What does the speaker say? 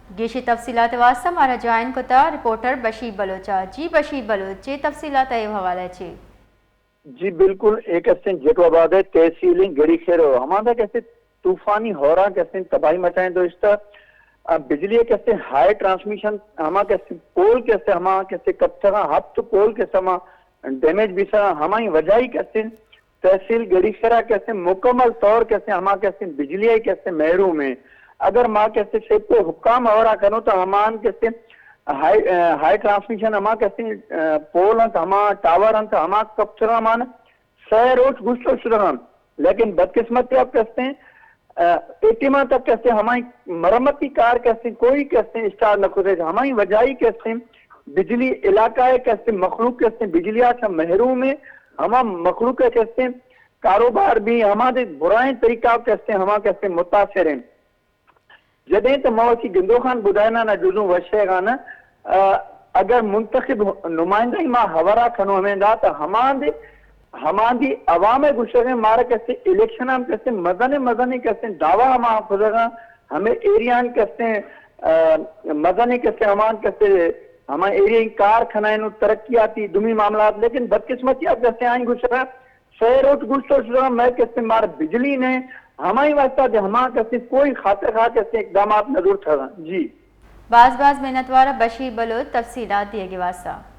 گیشی تفصیلات واسطہ مارا جوائن کتا رپورٹر بشیر بلوچ ء۔ جی بشیر بلوچ، چے تفصیلات ء اے حوالہ چے؟ جی بالکل، ایک استیں جیکب آباد ء تحصیل گڑی خیر و ہماندا کسے طوفانی ہورا کسے تباہی مچائیں دوشتا۔ آ، بجلی کسے ہائی ٹرانسمیشن ہما کسے پول کسے ہما کسے کپتگا ہفت پول کسے ہما ڈیمیج بیسا ہمائی وجہی کسے تحصیل گڑی خیرا کسے مکمل طور کسے ہما کسے بجلی آئی کسے محروم ہیں۔ اگر ما کسے شیپ کو حکام ہورا کنو تو ہمان کسے ہائی، آ، ہائی ٹرانسمیشن ہما کسے، آ، پول انت، ہما ٹاور انت، ہما کپتگا مان سئے روچ گوشتو شدگاں، لیکن بدقسمتی اب کستیں، آ، اے ٹیماں تک کستیں ہمائی مرمتی کار کستیں کوئی کستیں اسٹارٹ نہ کتے، ہمائی وجہی کستیں بجلی علاقہ ء کستیں مخلوق کستیں بجلی آ چہ محروم ہیں، ہما مخلوق ء کستیں کاروبار بھی ہما دے برائیں طریقہ کستیں ہما کستیں متاثر ہیں۔ جدیں تو ما وتی گندوخان بدائنا نہ جزوں وشے گانا، آ، اگر منتخب نمائندہ ما ہورا کنو ہمیں دا تو ہماندے، ہماندی عوام گوشگیں مارا کسے الیکشن ہم کسے مزن مزن کسے دعویٰ ہما کھزگاں ہمیں ایریان کسے، آ، مزن کسے ہمان کسے ہما ایریا کار کھنائیں و ترقیاتی دومی معاملات، لیکن بدقسمتی اب کسے آئیں گوشگا سئے روچ گوشتو شدگاں، مئے کسے مار بجلی نے، ہمائی واسطہ دے ہما کسے کوئی خاطر خواہ کسے اقدامات نہ زورتگاں۔ جی۔ باز باز منتوار بشیر بلوچ تفصیلات دیگی واسطہ۔